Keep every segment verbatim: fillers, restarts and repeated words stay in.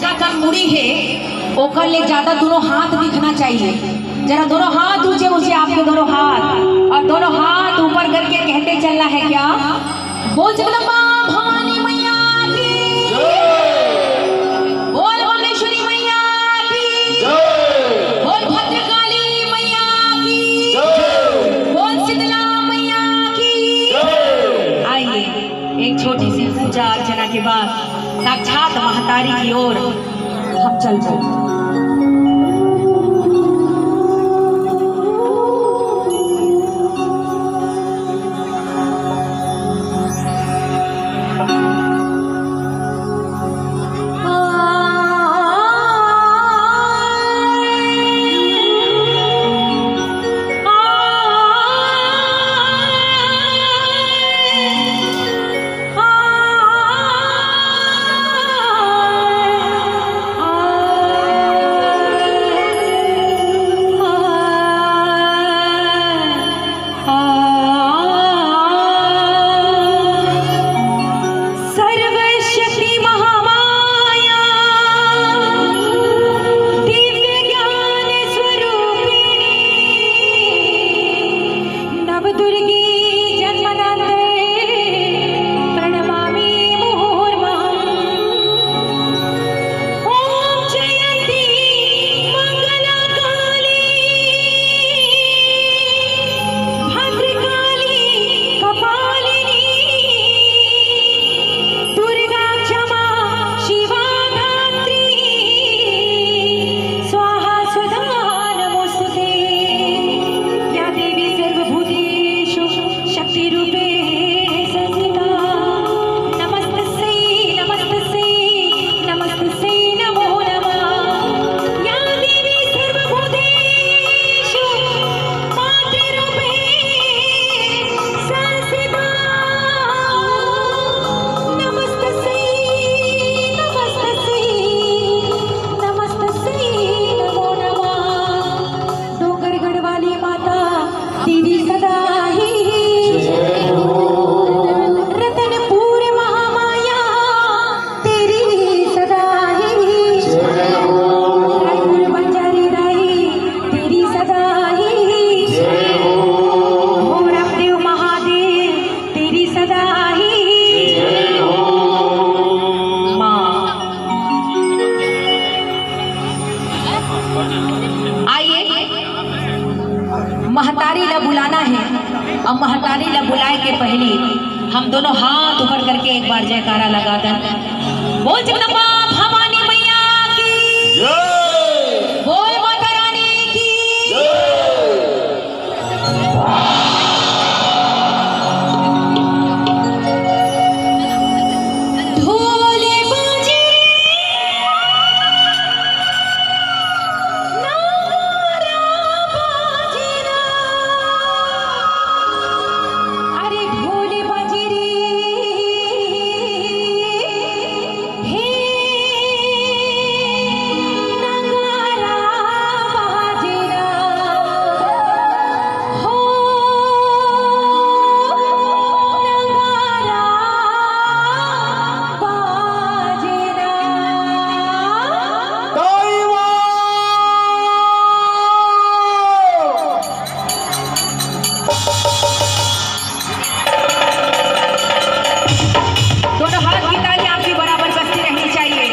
का कन मुड़ी हे, ओकर ले ज्यादा दोनों हाथ दिखना चाहिए। जरा दोनों हाथ ऊंचे ऊंचे, आपके दोनों हाथ, और दोनों हाथ ऊपर करके कहते चलना है क्या? बोल जगदम्बा भवानी मैया की, बोल भुवनेश्वरी मैया की, बोल भद्रकाली मैया की, बोल शीतला मैया की। आइए, एक छोटी सी पूजा अर्चना के बाद साक्षात महतारी की ओर हम चल पड़े। सर्वशक्ति महामाया दिव्य ज्ञान स्वरूपिणी नवदुर्गे जन्मनाथै प्रणमामि मुहुर्मुहुः। ॐ जयन्ती मङ्गलाकाली भद्रकाली कपालिनी दुर्गा क्षमा शिवा धात्री स्वाहा स्वधा नमोऽस्तु ते। या देवी सर्वभूतेषु शक्तिरूपेण संस्थिता। नमस्तस्यै, नमस्तस्यै, नमस्तस्यै नमो नमः। या देवी सर्वभूतेषु मातृरूपेण संस्थिता। नमस्तस्यै, नमस्तस्यै, नमस्तस्यै नमो नमः। डोंगरगढ़ वाली माता तेरी सदा ही, रतनपुर महामाया तेरी सदा ही, रायपुर बंजारी दाई तेरी सदा ही, भोरमदेव महादेव तेरी सदा ही। माँ, आइए, महतारी ला बुलाना है। अब महतारी ला बुलाए के पहली हम दोनों हाथ ऊपर करके एक बार जयकारा लगा दन। बोल जगदम्बा भवानी मैया की, जय। बोल माता रानी की। जय। ढोल बाजे रे, नगारा बाजे ना। अरे ढोल बाजे रे, हे नगारा बाजे ना। हो नगारा बाजे ना। ताली बजाओ। दोनों हाथ की ताली आपकी बराबर बजती रहनी चाहिए।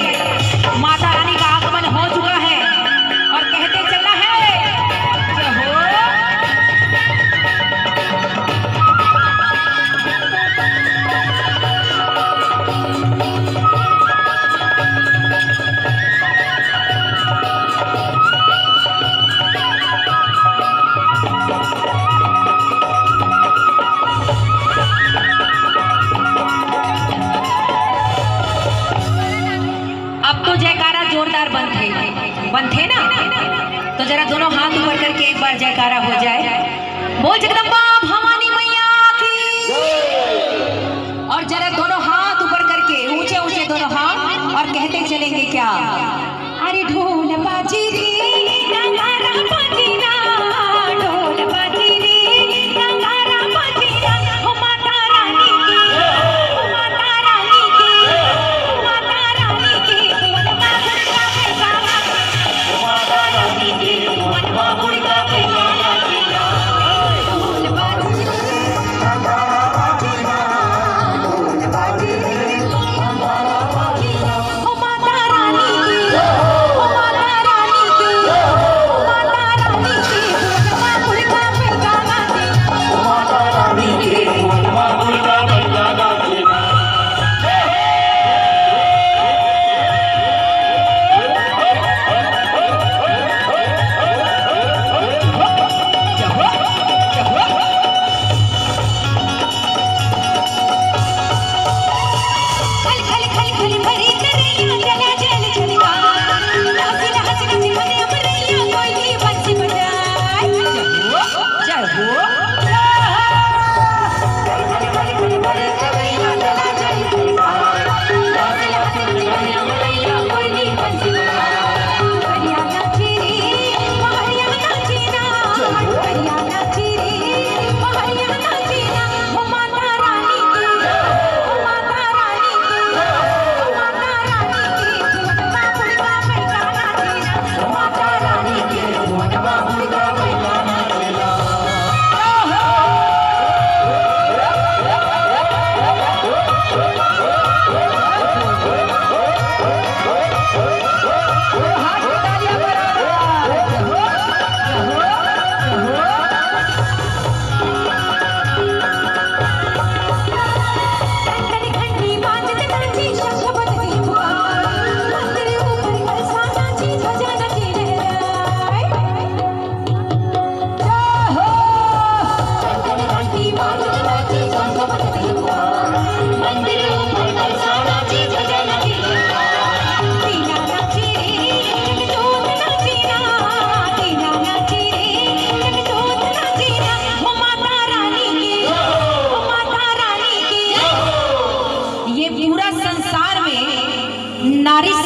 माता रानी का आगमन हो चुका है और कहते चलना है, जय हो। अब तो जयकारा जोरदार बनथे, बनथे ना? तो जरा दोनों हाथ ऊपर करके एक बार जयकारा हो जाए। बोल जगदम्बा भवानी मैया की। और जरा दोनों हाथ ऊपर करके, ऊंचे ऊंचे दोनों हाथ, और कहते चलेंगे क्या? अरे ढोल बाजी रे, नगारा बाजी ना, ढोल बाजी रे, नगारा बाजी ना, हो माता रानी की, हो माता रानी की, हो माता रानी की, ढोल बाजी।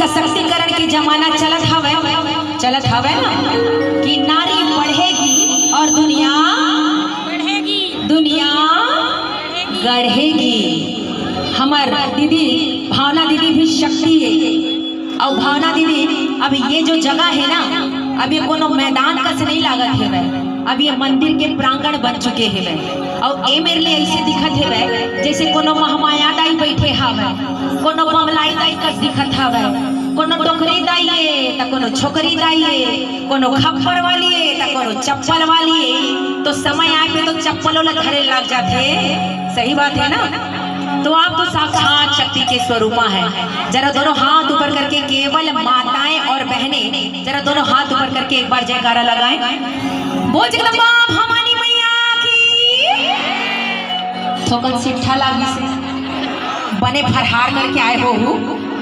सशक्तिकरण के जमाना चलत हवय, चलत हवय ना, कि नारी पढ़ेगी और दुनिया बढ़ेगी। दुनिया गढ़ेगी। हमर दीदी, भावना दीदी भी शक्ति हे। अउ भावना दीदी, अब ये जो जगह हे ना, अब ये कोनो मैदान कस नहीं लागत हेवय, अब ये मंदिर के प्रांगण बन चुके हेवय। अउ ए मेर ले ऐसे दिखत हेवय, जैसे कोनो महमाया दाई बैठे हवय, कोनो बमलाई दाई कस दिखत हवय, कोनो डोकरी दाई ए, त कोनो छोकरी दाई ए, कोनो खप्पर वाली ए, त कोनो चप्पल वाली ए। तो समय आए पे तो चप्पलों ला धरे लग जाथे। सही बात है ना? तो आप तो साक्षात शक्ति के स्वरूपा हैं। जरा दोनों हाथ ऊपर करके, केवल माताएं और बहनें, जरा दोनों हाथ ऊपर करके एक बार जयकारा लगाएं। बोल जगदम्बा भवानी मैया की। थोकन सिट्ठा लागिस, बने फरहार करके आए हो हू।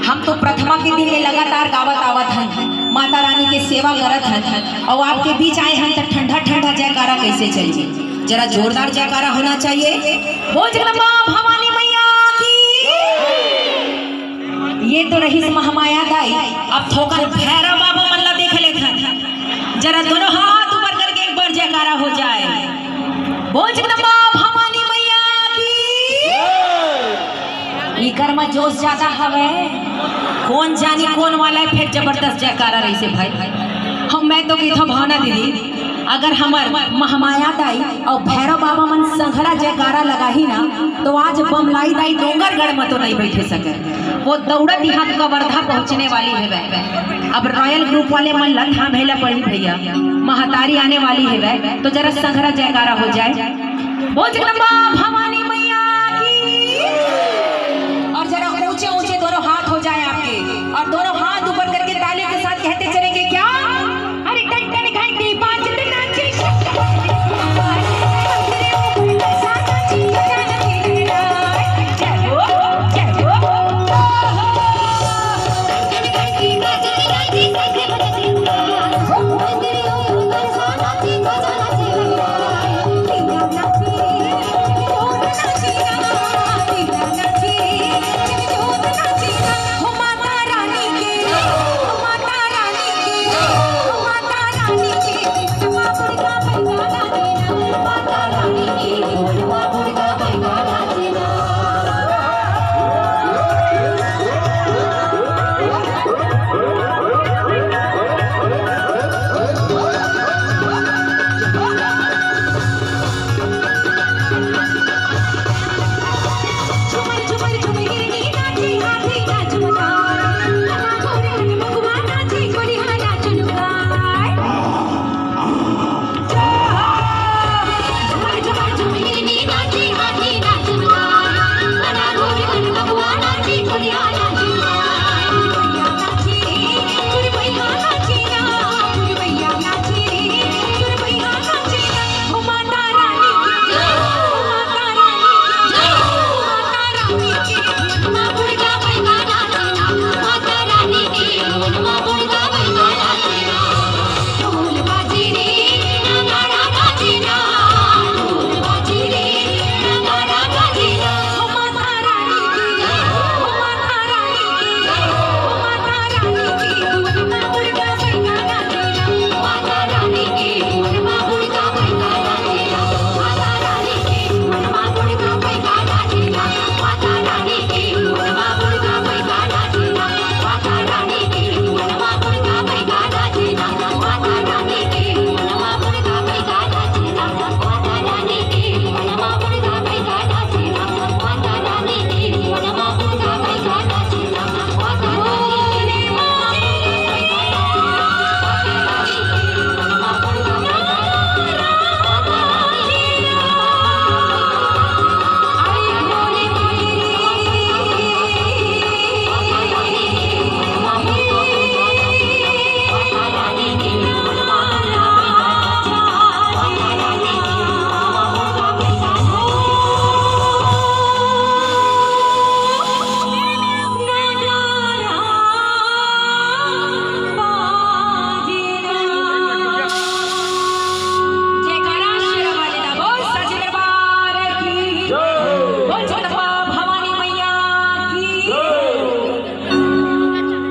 हम तो प्रथमा के दिन ले लगातार गावत आवत हन, माता रानी के सेवा करत हन, अउ आपके बीच आए हन त ठंडा ठंडा जयकारा कैसे चली? जरा जोरदार जयकारा होना चाहिए। बोल जगदम्बा भवानी मैया की। ये तो रहिस महामाया दाई, अब थोकन भैरव बाबा मन ला देख लेथन। जरा दोनों हाथ ऊपर करके एक बार जयकारा हो जाए। बोल जगदम्बा भवानी मैया की। इकर म जोश ज्यादा हवय, कोन जानी कोन वाला है, फिर जबरदस्त जयकारा रहिसे भाई। हम, मैं तो कहिथंव भावना दीदी, अगर हमर महामाया दाई अउ भैरव बाबा मन संघरा जयकारा लगाही ना, तो आज बमलाई दाई डोंगरगढ़ म तो नहीं बैठे सके, वो दौड़त यहाँ कवर्धा पहुँचने वाली है। अब रॉयल ग्रुप वाले मन ला थामे ला पड़ी भैया, महतारी आने वाली है, तो जरा संघरा जयकारा हो जाए। बोल जगदम्बा भवानी